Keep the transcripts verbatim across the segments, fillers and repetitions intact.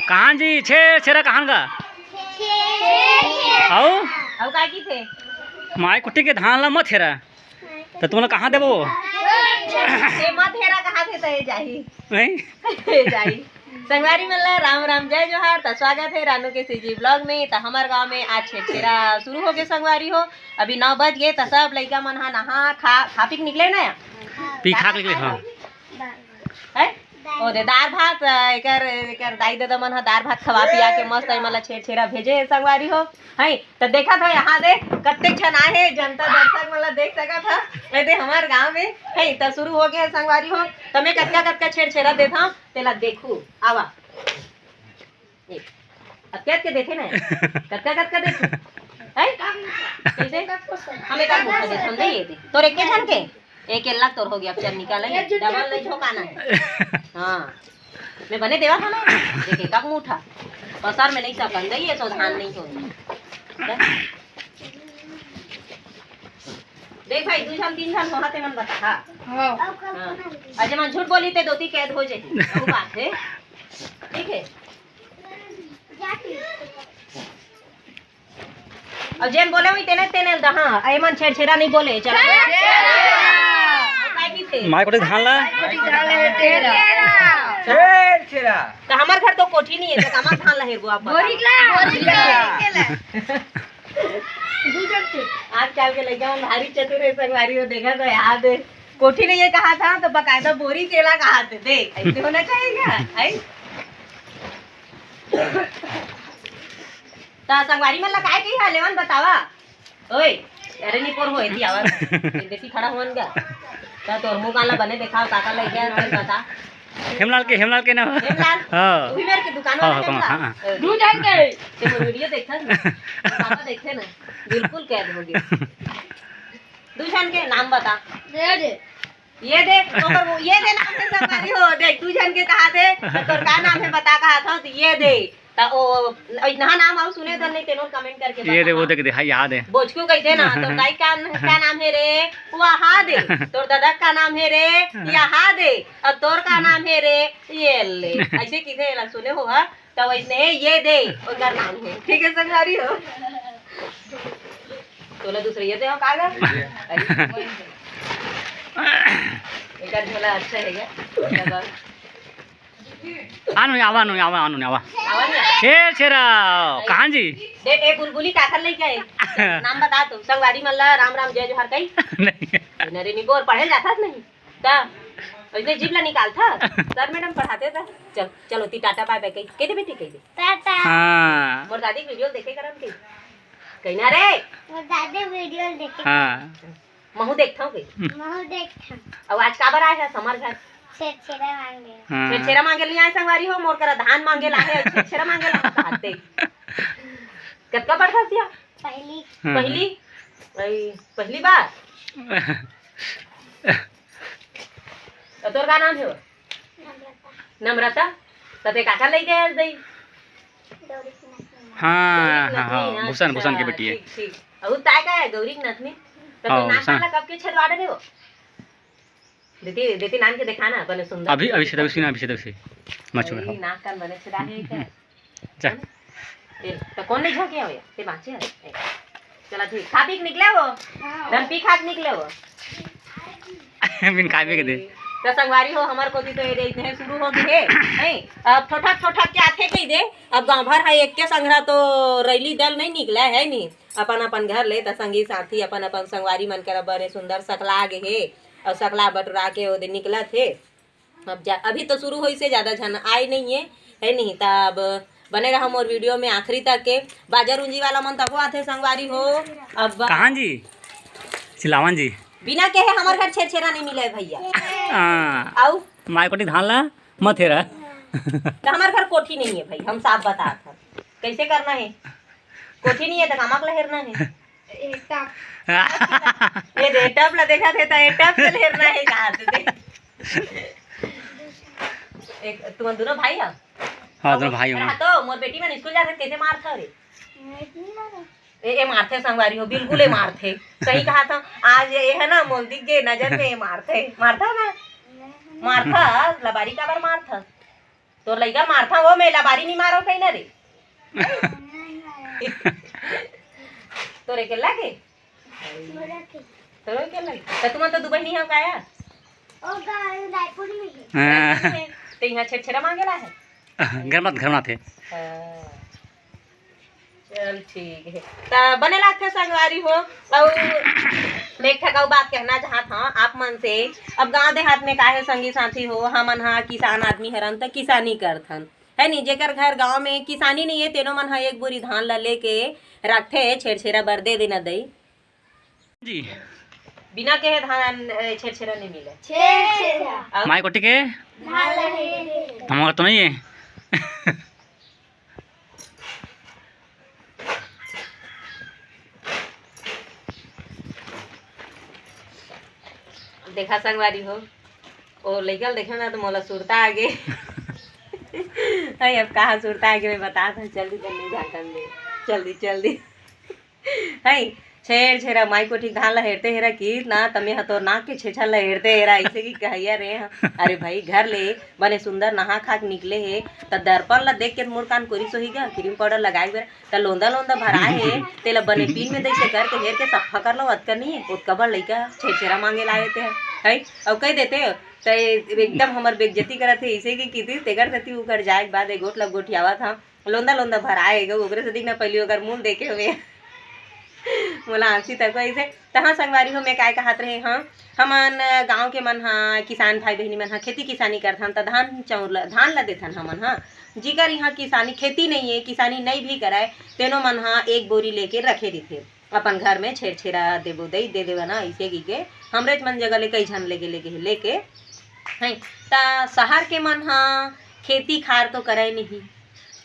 कहान जी, छेर छेरा कहान गा? अउ? अउ का की थे? माई कुटी के धान ला मत हेरा। त तुमन ला कहाँ देबो? ए, मत हेरा कहाँ थे त ए जाही। नहीं? ए जाही। संगवारी मन ला राम राम, जय जोहार। त स्वागत हे रानू के सीजी ब्लॉग में। त हमर गांव में आज छेरछेरा शुरू हो गए संगवारी हो। अभी नौ बज गए, त सब लइका मन हा नहा खा, खा पी के निकले ना। पी खा के निकले, हाँ। है? ओ दे दार भात, अ, एकर, एकर दाई ददा मन ह दार भात खवा पिया के मस्त एमन ला छेरछेरा भेजे हे संगवारी हो। है, त देखत हो यहाँ दे, कतेक झन आए हे, जनता दर्शक मन ला देख सकत ह। ए दे हमर गांव में, है, त शुरू हो गए हे संगवारी हो। त मैं कतका कतका छेरछेरा देत हव, तेला देखू। आवा। ए, अतके अतके देथे ना, कतका कतका देथे? हैं? कैसे? हम एक आध मुट्ठा देथन, दे ये दे। तोर एके झन के? एक एक लाख तोर हो गया, अब चल निकाल, ये डबल नहीं झोंकाना है। हाँ, मैं बने देवा था ना, एक एक मुट्ठा। पसार में नहीं सकन, दे ये तो धान नहीं हो। देख भाई, दू झन तीन झन होहा ते मन बता, हाँ। हाँ। हाँ। अजय मन झूठ बोली ते दोती कैद हो जाही, वो बात है। ठीक है। अउ जेन बोले हुई तेने, तेने ल दहा, ए मन छेरछेरा नहीं बोले, चला बोल। छेरछेरा। काय की थे? माय कोटे धान ला। छेरछेरा। त हमर घर तो कोठी नहीं है, त हमर धान ला हेरबो आप बताओ। बोरी ला। बोरी ला। आजकल के लइका मन भारी चतुर है, संगवारी हो देखा तो याद है। कोठी नहीं है कहा था, तो बकायदा बोरी केला कहा थे। देख, ऐसे होना चाहिए क्या? है? त संगवारी मन ला काय कही हा, लेवन बतावा। ओए, अरे निपोर हो, एती आवा। एती खड़ा होन गा। त तोर मुंह कान ला बने देखाव, काका लइ गया, तोर काका। हेमलाल के, हेमलाल के ना। हेमलाल? हाँ। तू भी मेरे के दुकान हाँ, वाला हाँ, हेमलाल? हाँ, हाँ। अरे। दू झन के। ते मोर वीडियो देखथस ना? पापा देखथे ना। बिल्कुल कैद हो गया। दू झन के नाम बता। दे दे। ये दे, ओकर वो, ये दे नाम है संगवारी हो, देख, दू झन के कहा दे, त तोर का नाम है बता कहा था, त ये दे। त ओ, इतना नाम आउ सुने त नहीं, तेनोर comment करके ये दे, बता। वो देख दे, हाँ, यहाँ दे। बोचकू कैसे ना, तोर दाई का, का नाम है रे? वहाँ दे। तोर दादा का नाम है रे? यहाँ दे। और तोर का नाम है रे? ये ले। ऐसे किसे ला सुने हो, हाँ? त वैसने ये दे, ओकर नाम है। ठीक है, संगवारी हो। तोला दूसरा ये दे, हाँ, का गा? एकर झोला अच्छा है क्या? आनु, आवा, आनु, आवा, आनु, आवा। आवा ना? छेरछेरा, कहाँ जी? देख, ए बुलबुली काकर लइका है? नाम बता तो, संगवारी मन ला राम राम, जय जोहार कही। नहीं। नरे निगोर पढ़े जाथस नहीं? त, ऐसे जीभ ला निकालथस? सर मैडम पढ़ाथे त? चल, चलो, ती टाटा बाय बाय कही, कही दे बेटी, कही दे। टाटा। हाँ। मोर दादी वीडियो देखे करन के। कही ना रे। मोर दादी वीडियो देखे। हाँ। महू देखथव बे। महू देखथव। अउ आज काबर आए हस हमर घर? छेरछेरा मांगे। हाँ। छेरछेरा मांगे नहीं आए संगवारी हो, मोर करा धान मांगे ला हे, छेरछेरा मांगे ला हे, कहा देख। कतका पढ़थस या? पहली। हाँ। पहली? अई, पहली बार? अउ तोर का नाम हे वो? नम्रता। नम्रता? त ते काकर लइ गए आज दई? हाँ, गौरी के हाँ, नथनी, हाँ, भूषण, भूषण के अच्छा, बेटी है। ठीक, ठीक। अउ ताय का है गौरी के नथनी? त हाँ, तोर नाक भूषण। कान ला कब के छेदवा डरे वो? देती, देती नान के देखा ना, बने सुंदर। अभी, अभी छेदा, अभी छेदा, अभी छेदा। मत छुआ। अरे, नाक कान बने छेदा है क्या? जा। ए, त कोन नहीं झोंके हवे? ते बाँचे हवे? ए, चला ठीक। खा पी के निकले वो? हाँ। धन पी खा के निकले वो? बिन खाए पी के दे। त संगवारी हो, हमर कोती तो ये दे, इतने शुरू हो गए हे, हैं? अब ठोठक, ठोठक के आथे कही दे। अब गाँव भर है, एक के संघरा तो रैली दल नहीं निकला है नी। अपन, अपन घर ले त संगी साथी, अपन, अपन संगवारी मन करा बने सुंदर सकला गे हे। अउ सकला बटुरा के ओदे निकलत हे। अब जा, अभी तो शुरू होइस हे, ज्यादा झन आए नहीं है, है नहीं? त अब बने रहा मोर वीडियो में आखिरी तक के। बाजा रूंजी वाला मन तको आथे संगवारी हो। अब कहाँ जी? सिलावन जी। बिना कहे हमर घर छेरछेरा नहीं मिले भैया। हाँ। अउ? माय कोटी धान ला मत हेरा। त हमर घर कोठी नहीं है भाई, हम साफ बतात हन। कैसे करना है? कोठी नहीं है त कामा के ला हेरना है। ए टप। ये दे, टप ला देखा थे, त ये टप से हेरना है कहा थे। एक, तुम दोनों भाई हो? हाँ, दोनों भाई हो। रहा तो, मोर बेटी मन स्कूल जाथे, कैसे मारथा रे? ए, ए मारथे संगवारी हो, बिल्कुल ए मारथे। सही कहा था, आज ये है ना, मोल दिख गए नजर में, ए मारथे। मारथा ना? मारथा, लबारी काबर मारथा? तोर लइका मारथा वो, मैं ला बारी नहीं मारो कहीं ना रे। तोरे के लगे? तोरे के लगे? तो तुमन तो दुबई नहीं हो का यार? ओ गा-, रायपुर में है। हाँ। ते यहाँ छेरछेरा मांगे ला है? घर मत, घर मत है। हाँ। चल ठीक है। त बने लागथे संगवारी हो। अउ मैं एक ठक अउ बात कहना चाहत हव आप मन से। अब गांव देहात में काहे संगी साथी हो, हमन ह किसान आदमी हरन त किसानी करथन, है नी? जेकर घर गांव में किसानी नहीं है, तेनो मन ह एक बोरी धान ला लेके रखथे, छेरछेरा बर दे देना दई। जी। बिना कहे धान, ए, छेरछेरा नहीं मिले। छेरछेरा। अउ माई कोठी के? धान लगे। हमारा तो नहीं है। देखा संगवारी हो, ओ लइका ल देखे ना तो मोला सुरता आगे। है, अब कहाँ सुरता आगे, मैं बता था, जल्दी जल्दी झाकन दे, जल्दी जल्दी। है, छेरछेरा माई कोठी धान ला हेरते हेरा कीत ना, तमे ह तोर नाक के छेछा ला हेरते हेरा, ऐसे की कहैया रे ह। अरे भाई, घर ले बने सुंदर नहा खा के निकले हे, त दर्पण ला देख के मोर कान कोरी सोही गा, क्रीम पाउडर लगाए बर, त लोंदा लोंदा भराए हे, तेला बने पीन में जैसे करके हेर के सफा कर लो, अतका नहीं है, ओतका बड़ लइका छेरछेरा मांगे लाए ते है, है, अउ कह देते हो, त एकदम हमर बेइज्जती करत हे, ऐसे की कीती, तेकर सेती उकर जाए के बाद एक गोठ ला गोठियावत हव। लोंदा लोंदा भराए गे, ओकरे से दिखना पहली ओकर मुंह देखे हुए। मोला आंसी तक ऐसे। त हाँ संगवारी हो, मैं काय कहत रहे, हाँ, हमन गांव के मन हा, किसान भाई बहिनी मन हा खेती किसानी करथन त धान चाउर ल, धान ल देथन हमन हा। जिकर यहाँ किसानी खेती नहीं है, किसानी नहीं भी कराए, तेनो मन हा एक बोरी लेके रखे रहिथे अपन घर में, छेरछेरा देबो दई दे देवा ना, ऐसे की के हमरेच मन जगह ले कई झन लेके लेके लेके हैं। त शहर के मन हा खेती खार तो करे नहीं,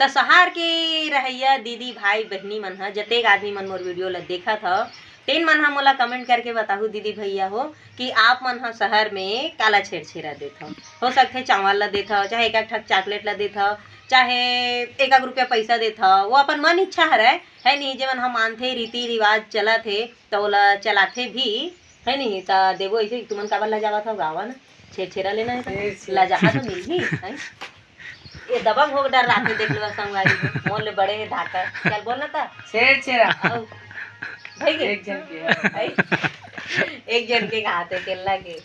त शहर के रहइया दीदी, भाई, बहिनी मन ह, जतेक आदमी मन मोर वीडियो ल देखत हव, तेन मन ह मोला कमेंट करके बताहू दीदी भैया हो, कि आप मन ह शहर में काला छेरछेरा देथव। हो सकथे चावल ल देथव, चाहे एक एक ठक चॉकलेट ल देथव, चाहे एक एक रुपया पैसा देथव, वो अपन मन इच्छा हरय, है नी? जेमन ह मानथे, रीति रिवाज चलत हे, त ओला चलाथे भी, है नी? त देबो ऐसे, तुमन काबर लजावत हव? गावा ना, छेरछेरा लेना है त छेरछेरा। लजाहा तो मिलही, है? ये दबंग हो डर रात में देख लेवा संगवारी हो। मोर ले बड़े हे धाकर। चल बोल ना त। छेरछेरा। अउ, भाई के? एक झन के, हाँ। भाई? एक झन के कहाथे, केला के।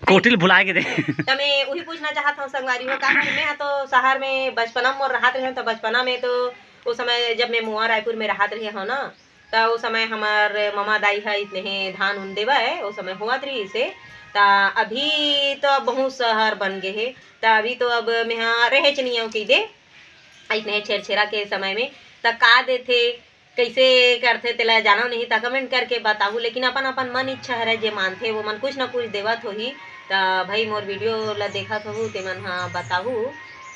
कोटिल भुला के दे। त मैं उही पूछना चाहत हव संगवारी हो, का मैं ह तो शहर में बचपना में मोर रहत रहे हव, त बचपना में तो ओ समय जब मैं मुआ रायपुर में रहत रहे हव ना, त ओ समय हमर ममा दाई ह इतने हे धान उन देवय, ओ समय होवत रहिस हे। त अभी तो अब बहुत शहर बन गे हे, त अभी तो अब मेहा रहेच नइ आंव कहि दे, इतने हे छेरछेरा के समय में। त का देथे, कइसे करथे, तेला जानव नहीं, त कमेंट करके बताहू। लेकिन अपन अपन मन इच्छा हरय, जे मानथे वो मन कुछ ना कुछ देवत होही। त भाई मोर वीडियो ला देखत होहू, ते मन ह बताहू,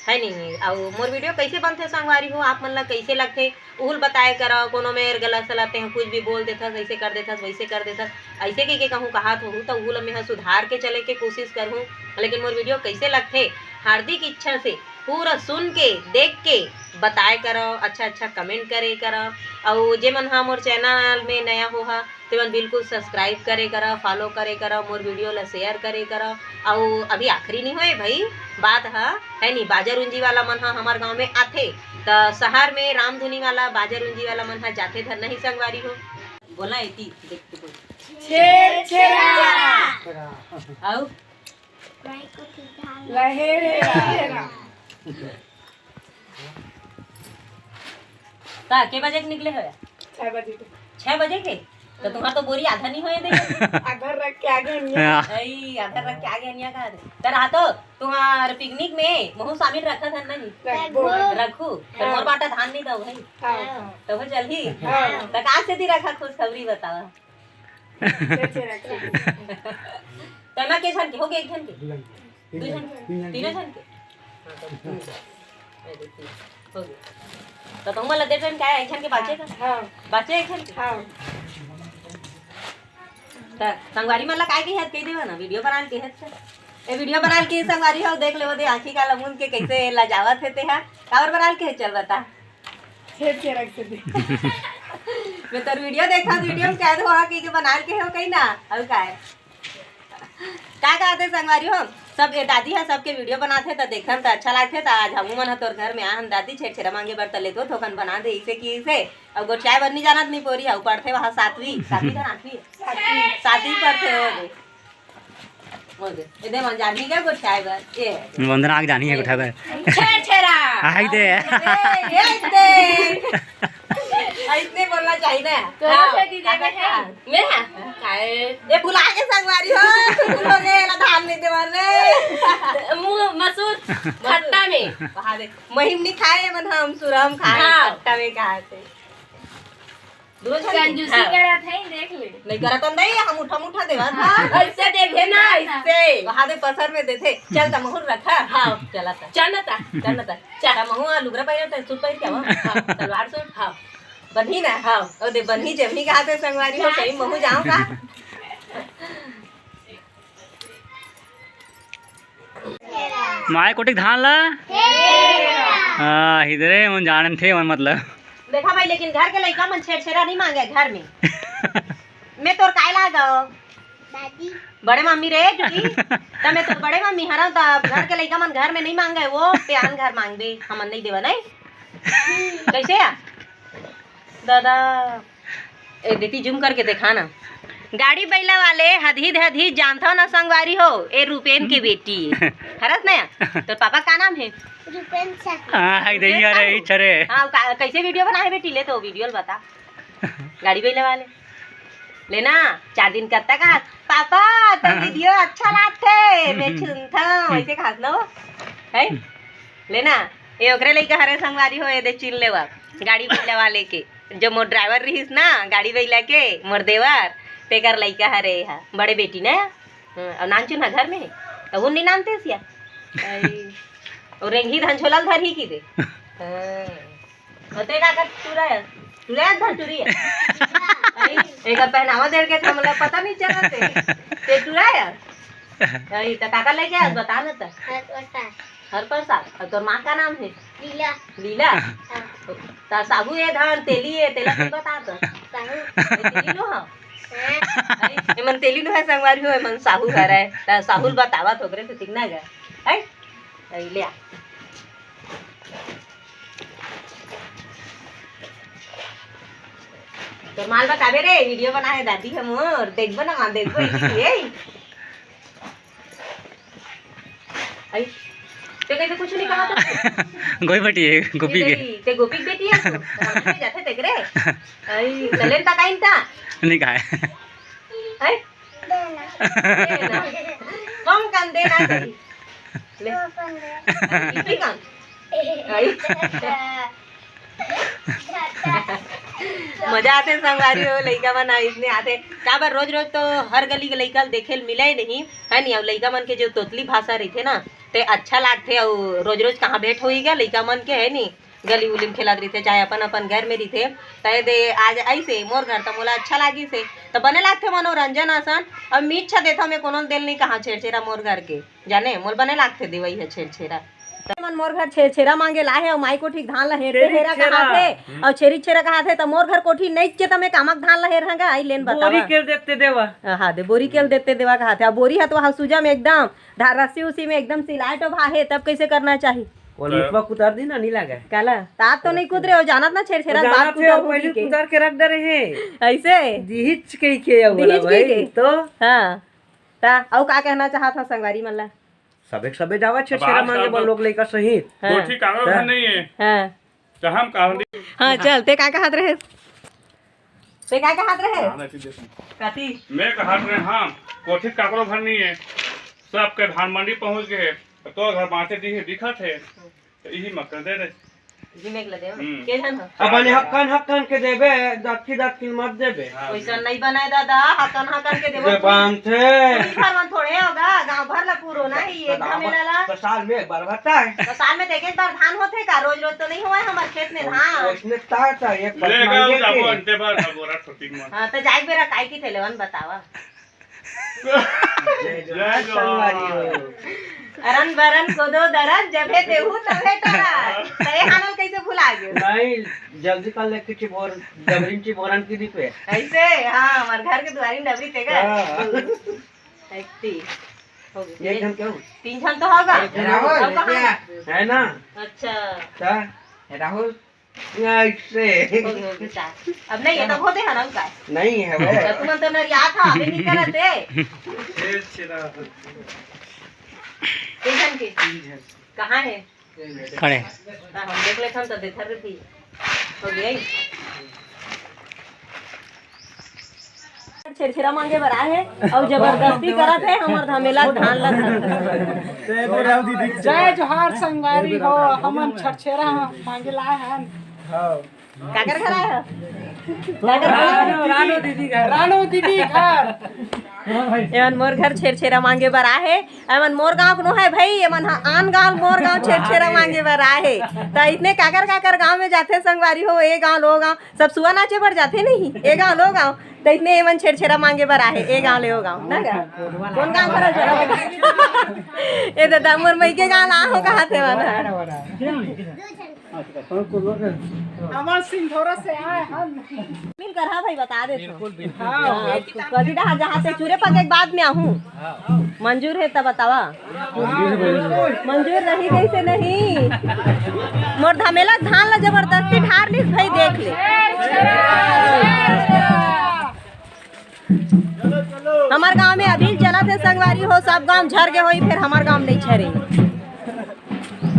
है नहीं? अउ मोर वीडियो कइसे बनथे संगवारी हो, आप मन ला कइसे लगथे, उहुल बताए करव, कोनो मेर गलत सलत तें कुछ भी बोल देथस, ऐसे कर देथस, वैसे कर देथस, ऐसे कहिके कहूँ कहात होहू, त उहुल मेंह सुधार के चले के कोशिश करहूँ। लेकिन मोर वीडियो कइसे लगथे, हार्दिक इच्छा से पूरा सुन के, देख के बताए करव, अच्छा अच्छा कमेंट करे करव। अउ जे मन ह मोर चैनल में नया होहा, तेमन बिल्कुल सब्सक्राइब करे करव, फॉलो करे करव, मोर वीडियो ला शेयर करे करव। अउ अभी आखिरी नहीं होए भाई, बात ह, है नी, बाजा रुंजी वाला मन ह हमर गांव में आथे, त शहर में रामधुनी वाला, बाजा रुंजी वाला मन ह जाथे धर नहीं संगवारी हो। बोला एती, देख के बोल। छेरछेरा। अउ? लहेरे। त के बजे के निकले हो? छह बजे के। छह बजे के? त तुम्हार तो बोरी आधा नहीं होए दे। आधा रख के आगे हनिया। हाँ। अई, आधा रख के आगे हनिया कहा दे। त रहा तो तुम्हार पिकनिक में महू शामिल रखा था नहीं? रखबो। रखू। त हाँ। मोर बाटा धान नहीं दो भाई। हाँ। त हो चलही? हाँ। त का से दी रखा, खुशखबरी बतावा। छेरछेरा के। त ना के झन के? हो गए एक झन के? दू झन के? तीनों झन के? हाँ, त ठीक है। ए, दे, ठीक। हो गए। त तुम ला दे झन के आए, एक झन के बाँचे का? हाँ। बाँचे एक झन के? हाँ। त संगवारी मन ला काय कही हत, कही देवा ना, वीडियो बनाल के हत। ए, वीडियो बनाल के संगवारी हो, देख ले वो दे आँखी काला मूंद के कैसे लजावत हे ते हा। काबर बनाल के हे, चल बता। छेरछेरा के दे। मैं तोर वीडियो देखा, वीडियो में कैद होहा कही के बनाल के हो कही ना, अउ काय? का कहत हे संगवारी हो, सब ये दादी ह सबके वीडियो बनाथे त देखन त अच्छा लागथे। त आज हमू मन ह तोर घर में आहन दादी, छेरछेरा मांगे बर त लेतो थोकन बना दे इसे कि इसे। अब गोठियाए बर नहीं जानत नहीं पोरी, अउ पढ़थे वहाँ सातवीं, सातवीं का आठवीं, सातवीं पढ़थे हो दे। हो दे, ए दे मन जानही का गोठियाए बर, ये वंदना आग जानी है गोठियाए बर। छेरछेरा। हाय दे। ये दे। अइसने बोलना चाहिए ना। तो हाँ, से दीदी में है। मैं हाँ। काय? ये बुला के संगवारी हो, तुम लोग ये ला धान नहीं देवा रे। मु-, मसूर खट्टा में। वहाँ देख, महीम नहीं खाए मन हम, सुरम खाए, हाँ। खट्टा में खाए थे। दो झन कंजूसी हाँ। करत है, देख ले। नहीं करत हम नहीं, हम उठा मुठा देवा था। ऐसे देखे ना, ऐसे। वहाँ दे पसर में देथे। चल त महूर रखा। हाँ। चला था। चल ना था। चल ना था। चल। त महूँ लुगरा पहन, सूट पहन के आवा। हाँ। सलवार सूट। हाँ। बनी ना? हाँ। ओ दे बनी जमी कहा थे संगवारी हो, सही महूँ जाऊँ का? माय कोटिक धान ला? हाँ, हिदरे मन जानन थे, मन मतलब। देखा भाई, लेकिन घर के लइका मन छेरछेरा नहीं मांगे घर में। मैं तोर काय लागव? दादी। बड़े मम्मी रे, टूटी। त मैं तोर बड़े मम्मी हरव, त घर के लइका मन घर में नहीं मांगे, वो पेआन घर मांगबे, हमन नहीं देवा, नहीं? कैसे आ? दादा, ए, बेटी जूम करके देखा ना। गाड़ी बैला वाले हदही हदही जानथव ना संगवारी हो, ए रूपेन के बेटी। हरस ना? तोर पापा का नाम है? रूपेन सर। हाँ, हाय दे यार, ई छरे। हाँ, का-, कैसे वीडियो बनाए बेटी? ले तो वीडियो ल बता। गाड़ी बैला वाले। लेना, चार दिन कब तक आ? पापा, तो वीडियो अच्छा लागथे, मैं सुनथव, ऐसे खास ना हो? है? लेना, ये ओकरे लइका हरे संगवारी हो, ये दे चिन लेवा, गाड़ी बैला वाले के। जो मोर ड्राइवर रहिस ना, गाड़ी बइला के, मोर देवर, तेकर लइका हरे एहा, बड़े बेटी ना। हाँ, अउ नानचुन ह घर में हे, त हुन नी नानते सिया। अई, अउ रेंगी धन झोला ल धरही की दे। हाँ। अउ ते का कर टुरा हे? टुरा हे धन टुरी हे। अई, एकर पहनावा देर के त हमला पता नहीं चलत हे। ते टुरा हे? अई, त काकर लेके आस, बता ना त। हर प्रसाद। हर प्रसाद। अउ तोर माँ का नाम हे? लीला। लीला? हाँ। त साहू ए धान, तेली ए, तेला कोन बता त? साहू। ए तेली नो ह? हाँ। अरे, एमन तेली नो हे संगवारी हो, एमन साहू हरय। त साहू ल बतावा त ओकरे से सीखना गा। है? अरे, ले आ। तोर माँ ल बताबे रे, वीडियो बना हे दादी ह मोर, देखबो ना माँ, देखबो, इही, ए। आई, ते कइसे कुछ नहीं कहा था? गोई बेटी है, गोपी के। नहीं, ते गोपी की बेटी है तू। हमने जाते देख रे। आई, चलेन ता काइन ता? नहीं कहा है। आई? देना। कम कन देना करी। ले। इतनी कम? आई। मजा आथे संगवारी हो, लइका मन अइसने आथे। काबर रोज रोज तो हर गली के लइका ल देखे ल मिले ही नहीं, है नी? अउ लइका मन के जो तोतली भाषा रहिथे ना, ते अच्छा लागथे। अउ रोज रोज कहाँ भेंट होही गा लइका मन के, है नी? गली उली में खेलत रहिथे, चाहे अपन अपन घर में रहिथे। त ए दे आज अइसे मोर घर, त मोला अच्छा लागिस हे, त बने लागथे मनोरंजन असन। अब मीठ छा देथव, मैं कोनो ल देल नहीं कहाँ छेरछेरा मोर घर के। जाने, मोल बने लागथे देवई ह छेरछेरा। त मन मोर घर छेरछेरा मांगे लाहे, अउ माई कोठी धान ला हेरते छेरी हेरा छेरा। कहाथे, हम्म। अउ छेरी छेरा कहाथे, त मोर घर कोठी नइचे त मैं कामक धान ला हेरहंगा, आई लेन बतावा। बोरी केल देते देवा। हाँ, दे, बोरी केल देते देवा कहाथे। अब बोरी ह तो वहाँ सूजा में एकदम, धा-, रस्सी उसी में एकदम सिलाए टोभा हे, तब कैसे करना चाही? वो लिपवा कुतर दी ना, नहीं लगा। काला? तात तो नहीं कुदरे हो, जानत ना छेरछेरा वो बात जानत हे, कुतर वो होगी पहले के। कुतर के रख डरे हे। ऐसे? दिहिच कही के या बोला दिहिच कही भाई, के। तो? हाँ। ता, अउ का कहना चाहत ह संगवारी मन ला? सबे के सबे जावा छेरछेरा अब आज मांगे काल बर तो लोग लइका सहित। हाँ। कोठी कांगरो हाँ। घर नहीं है। हाँ। तो हम कहा नहीं। हाँ, चल, ते का कहत रहे? ते का कहत रहे? हाँ, नहीं, ठीक है। कथी? मैं कहत रहे, हाँ, कोठी काकरो घर नहीं है। सबके धान मंडी पहुँच गए। तो घर बांचे दी है, दिखत है। तो यही मत कर दे रे। जी, मेघ ल देव। हम्म। के झन ह? अब बने हक्कन हक्कन के देबे, दतकी दतकी मत देबे। हाँ। वैसा नहीं बनाए दादा, हक्कन हक्कन के देबो। जे बांधथे। पूरी भर मन थोड़े होगा, गांव भर ला पूरो ना ही, एक तो झमेला ला। तो साल में एक बार भरता है। तो साल में देखे एक बार धान होथे का, रोज रोज तो नहीं होए हमर खेत में धान। उसने तार तार एक बार ले गा, मांगे जाबो के। अंते बार, अब बोरा छोटी मन। हाँ, तो जाए बेरा काय की थेलेवन बतावा। जय जोहार, जय जोहार। संगवारी हो। अरन बरन कोदो दरन, जभे देहू तभे टरन। त ए हानल कैसे भुला गेल? नहीं, जल्दी कर ले, किछि बोर, डबरिन ची बोरन की दिखवे। ऐसे? हाँ, हमार घर के दुआरी डबरी तेगा। हाँ। एक ती-, हो गए। एक झन क्यों? तीन झन तो होगा। एक झन राहुल, अब कहाँ क्या? है? है ना? अच्छा। क्या? है राहुल? ऐसे। हो गए, हो गए, चार। अब नहीं, ये तो होते हैं ना उनका। नहीं है वो। तो तुम तो नरिया था, अभी नहीं करते। तीन झन के। कहाँ है? खड़े। हाँ, हम देख लेथन तो देखत रही। हो गई। छेरछेरा मांगे बर आए हे अउ जबरदस्ती करत हे हमर धमेला धान ला धर। जय जोहार संगवारी हो, हमन छेरछेरा मांगे ला आए हन। काकर घर आए हो? काकर घर? रानू, रानू दीदी घर। रानू दीदी घर। एमन मोर घर छेरछेरा मांगे बर आए हे। एमन मोर गांव के नो हे भाई, एमन ह आन गांव, मोर गांव छेरछेरा मांगे बर आए हे। त इतने काकर काकर गांव में जाथे संगवारी हो, ए गांव ले ओ गांव, सब सुआ नाचे बर जाथे नहीं, ए गांव ले ओ गांव। त इतने एमन छेरछेरा मांगे बर आए हे, ए गांव ले ओ गांव, ना गा? कोन गांव खरा चला? ए दादा, मोर मइके गांव ला हो कहाथे वाला। हमर सिंधोरा से आए हम। मिल कर, हाँ भाई, बता दे तो। बिल्कुल, बिल्कुल। हाँ, कभी रहा जहाँ से चूरे पके के बाद में आहूँ। मंजूर हे त बतावा। मंजूर नहीं, जैसे नहीं। मोर धमेला धान ला जबरदस्ती ढार लिस भाई, देख ले। हमर गांव में अभी चलत हे संगवारी हो, सब गांव झर गे होही, फेर हमर गांव नहीं झरे।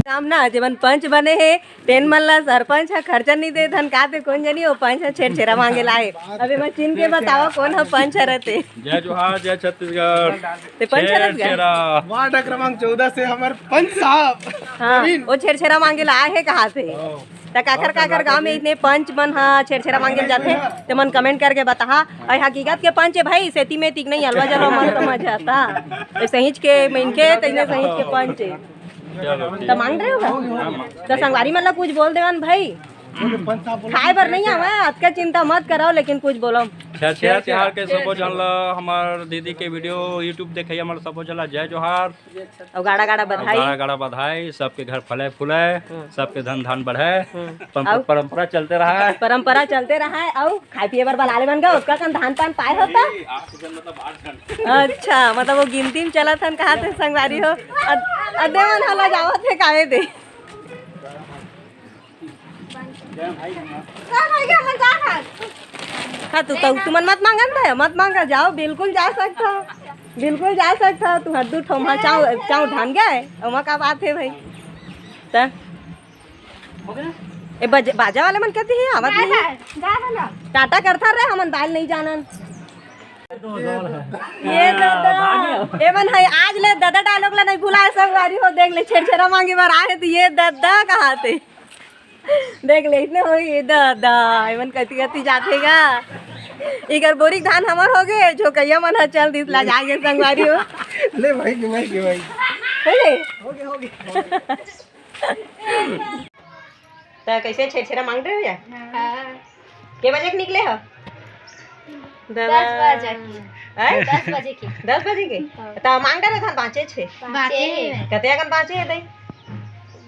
गांव ना जेमन पंच बने हे, तेन मन ला सरपंच ह खर्चा नहीं दे धन का ते कोन जनी, ओ पंच ह छेरछेरा मांगे ला आए। अब एमा चिन्ह के बतावा कोन ह पंच ह रथे। जय जोहार, जय छत्तीसगढ़। ते पंच ह रथ गा? छेरछेरा। वार्ड क्रमांक चौदह से हमर पंच साहब। हाँ, प्रवीण। ओ छेरछेरा मांगे ला आए हे कहाथे। हाँ। त काखर काखर गांव में इतने पंच मन ह छेरछेरा मांगे ल जाथे, ते मन comment करके बताहा। अउ हकीकत के पंच हे भाई, सेती में तीक नहीं अलवा जलवा मन समझ आता। ए सहींच के मनखे, तइने सहींच के पंच हे। चलो, ठीक। त मांग रहे हो का? त संगवारी मन ला कुछ बोल देवन भाई। खाए बर नहीं आवा, अतका चिंता मत कराओ, लेकिन कुछ बोलो। छेरछेरा तिहार के सबो झन ला, हमर दीदी के video YouTube देखइया मन ला सबो झन ला जय जोहार। अउ गाड़ा गाड़ा अउ बधाई। गाड़ा गाड़ा बधाई, सबके घर फले फूले, हम्म। सबके धन धान बढ़े, हम्म। परम-, अउ? परंपरा चलते रहा है। परंपरा चलते रहा है, अउ खाए पिए बर बला ले मन गा, ओतका कन धान पान पाए हो त? ए, आठ जन मतलब आठ जन। अच्छा, मतलब वो गिनती में चलत हन, कहाथे संगवारी हो? अद-, अदे मन हला जावत हे काहे दे? हाँ, तू तो, तुमन मत मांगन भाई, मत मांगा, जाओ, बिल्कुल जा सकता हो, बिल्कुल जा सकता हो, तुहर दू ठो मा चाव, चाव धान गए, ओमा का बात हे भाई? त ए बज-, बाजा वाले मन कहती है, आवत नहीं। टाटा करथा रे, हमन बाल नहीं जानन। ये दादा, एमन है आज ले दादा dialogue ला नहीं भुलाए, संगवारी हो, देख ले, छेरछेरा मांगे बर आए हे, त ये दादा कहाथे। देख ले, इतने हो, ये दादा, एमन कति कति जाथे गा। इकर बोरी धान हमर हो गे, झोकइया मन ह चल दिस ला जागे, संगवारी हो। ले भाई, के भाई, के भाई। हे ले। हो गे, हो गे। त कैसे छेरछेरा मांग रहे हो या? हाँ। के बजे के निकले हो? दस बजे के। हैं? दस बजे के। दस बजे के? हाँ। त मांग डारे धान बाँचे छे? बाँचे हे। कते अकन बाँचे हे दई?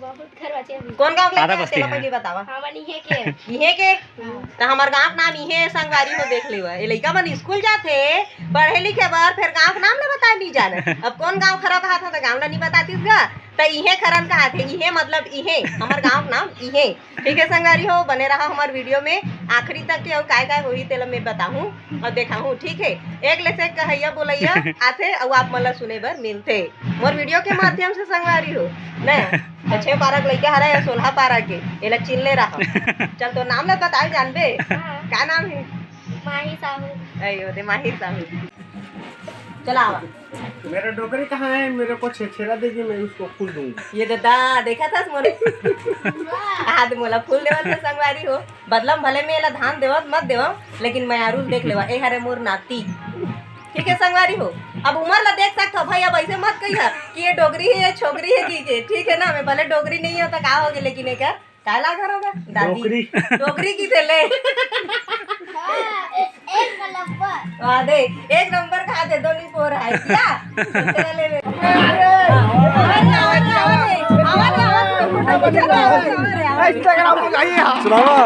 बहुत घर बाँचे हे। कोन गाँव के आधा लइका बस्ती तेला हे। पहली बतावा। हमन इहे के। इहे के? हाँ। त हमर गाँव के नाम इहे संगवारी हो देख लेवा। ए लइका मन स्कूल जाथे, पढ़े लिखे बर, फेर गाँव के नाम ल बताए नहीं जाने। अब कोन गाँव खराब हाथ ह त गाँव ल नहीं बतातीस गा। त इहे करन कहाथे, इहे मतलब इहे, हमर गाँव के नाम इहे। ठीक है संगवारी हो, बने रहा हमर video में आखिरी तक के, अउ काय काय होही तेला मैं बताहूँ अउ देखाहूँ, ठीक है। एक ले से कहैया बोलैया आथे अउ आप मन ला सुने बर मिलथे मोर video के माध्यम से संगवारी हो, न? त छे पारा के लइका हरय या सोलह पारा के, एला चिन ले रहा। चल तो नाम ला बताए जानबे, हाँ। का नाम है? माही साहू। अयो, ते माही साहू। चला आवा। मेरा डोकरी कहाँ है? मेरे को छेरछेरा देगी, मैं उसको फूल दूंगी। ये दादा, देखा था मोला? आज मोला फूल देवत हे संगवारी हो। बदला म भले मैं एला धान देवत मत देवव, लेकिन मैं आरुल देख लेवा। ए हरे मोर नाती। ठीक है संगवारी हो। अब उमर ला देख सकत हो भाई, अब ऐसे मत कहिया कि ये डोकरी है, ये छोकरी है की के। ठीक है ना, मैं भले डोकरी नहीं हो तो का हो गए, लेकिन एक काय लाग रहा होगा? दादी। डोकरी। डोकरी की थे ले। हाँ, ए-, एक नंबर। वाह, दे, एक नंबर कहाथे, दो नहीं पो रहा है, क्या? चले ले। आवाज, आवाज, आवाज, आवाज, आवाज, आवाज, आवाज। Instagram पे जाइए आप। सुनावा।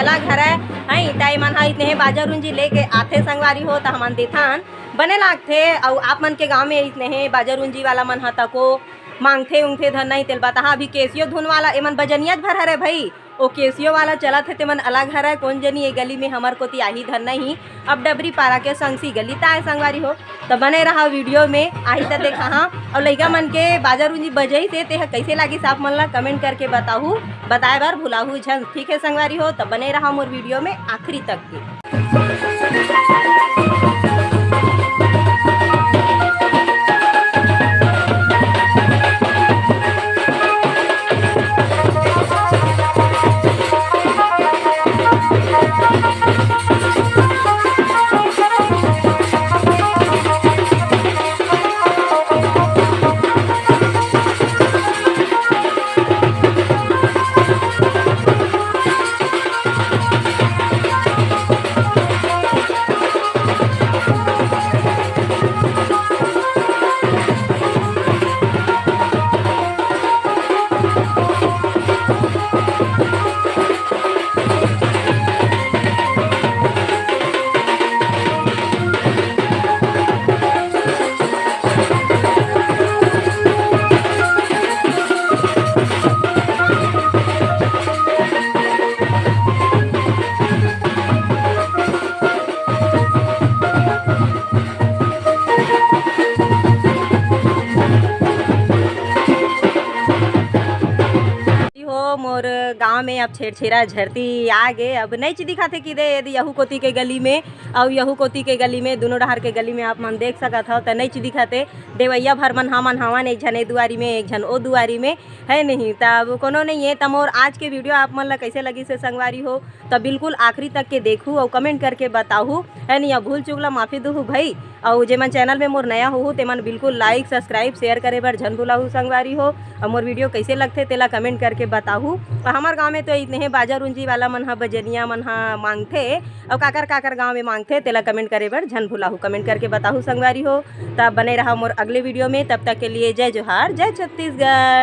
अलग हरय। हई, त एमन ह इतने हे बाजा रुंजी लेके आथे संगवारी हो, त हमन देथन, बने लागथे। अउ आप मन के गांव में इतने हे बाजा रुंजी वाला मन ह तको मांगथे उंगथे धन नहीं, तेल बताहा। अभी केसियो धुन वाला एमन बजनिया भर हरे भई, ओ केसियो वाला चलत हे, तेमन अलग हरय। कोन जनी ए गली में हमर कोती आही धन नहीं, अब डबरी पारा के संगसी गली ताय संगवारी हो। त बने रहा वीडियो में, आही त देखाहा। अउ लइका मन के बाजा रुंजी बजई से तेह कइसे लागिस, आप मन ला कमेंट करके बताहू, बताए बर भुलाहू झन। ठीक है संगवारी हो, त बने रहा मोर वीडियो में आखिरी तक के। हो मोर गांव में अब छेरछेरा झरती आ गे। अब नइच दिखाथे कि दे यदि यहू कोती के गली में अउ यहू कोती के गली में, दुनों डहार के गली में आप मन देख सकत हव, त नइच दिखाथे। देवैया भर मन हमन हवन, एक झन ए दुआरी में, एक झन ओ दुआरी में, है नहीं। त अब कोनो नहीं है। त मोर आज के वीडियो आप मन ला कैसे लगिस हे संगवारी हो, त बिल्कुल आखिरी तक के देखहू अउ कमेंट करके बताहू, है नहीं। अब भूल चूक ला माफी दुहू भई। अउ जेमन चैनल में मोर नया होहू, तेमन बिल्कुल लाइक, सब्सक्राइब, शेयर करे बर झन भुलाहू संगवारी हो। अउ मोर वीडियो कैसे लगथे, तेला कमेंट करके बताहू। अउ हमर गांव में तो इतने हे बाजा रुंजी वाला मन ह, बजनिया मन ह मांगथे, अउ काकर काकर गांव में मांगथे, तेला कमेंट करे बर झन भुलाहू। कमेंट करके बताहू संगवारी हो। त बने रहा मोर अगले वीडियो में, तब तक के लिए जय जोहार, जय छत्तीसगढ़।